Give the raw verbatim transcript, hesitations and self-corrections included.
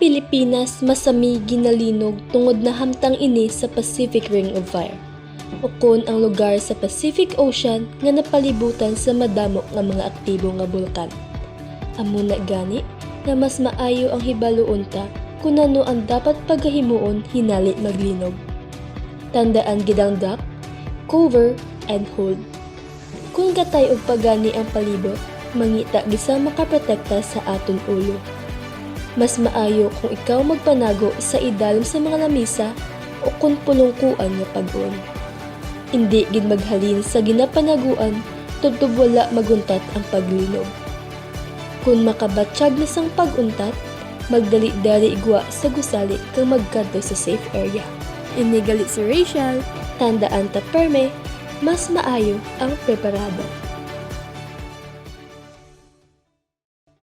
Pilipinas masami ginalinog tungod nahamtang ini sa Pacific Ring of Fire, ukon ang lugar sa Pacific Ocean nga napalibutan sa madamo nga mga aktibo nga bulkan. Amo na gani nga mas maayo ang hibaluon ta kun ano ang dapat pagahimuon hinali maglinog. Tandaan gid ang duck, cover, and hold. Kung gatay-og pa gani ang palibot, mangita gid sang makaprotekta sa aton ulo. Mas maayo kung ikaw magpanago sa idalom sa mga lamisa o kon pulungkuan nga pag-on. Indi gid maghalin sa ginapanaguan tubtob wala maguntat ang paglinog. Kon makabatyag na sang pag-untat, magdali-dali gwa sa gusali kag magkadto sa safe area. Ini gali si Rachel. Tandaan ta perme, mas maayo ang preparado.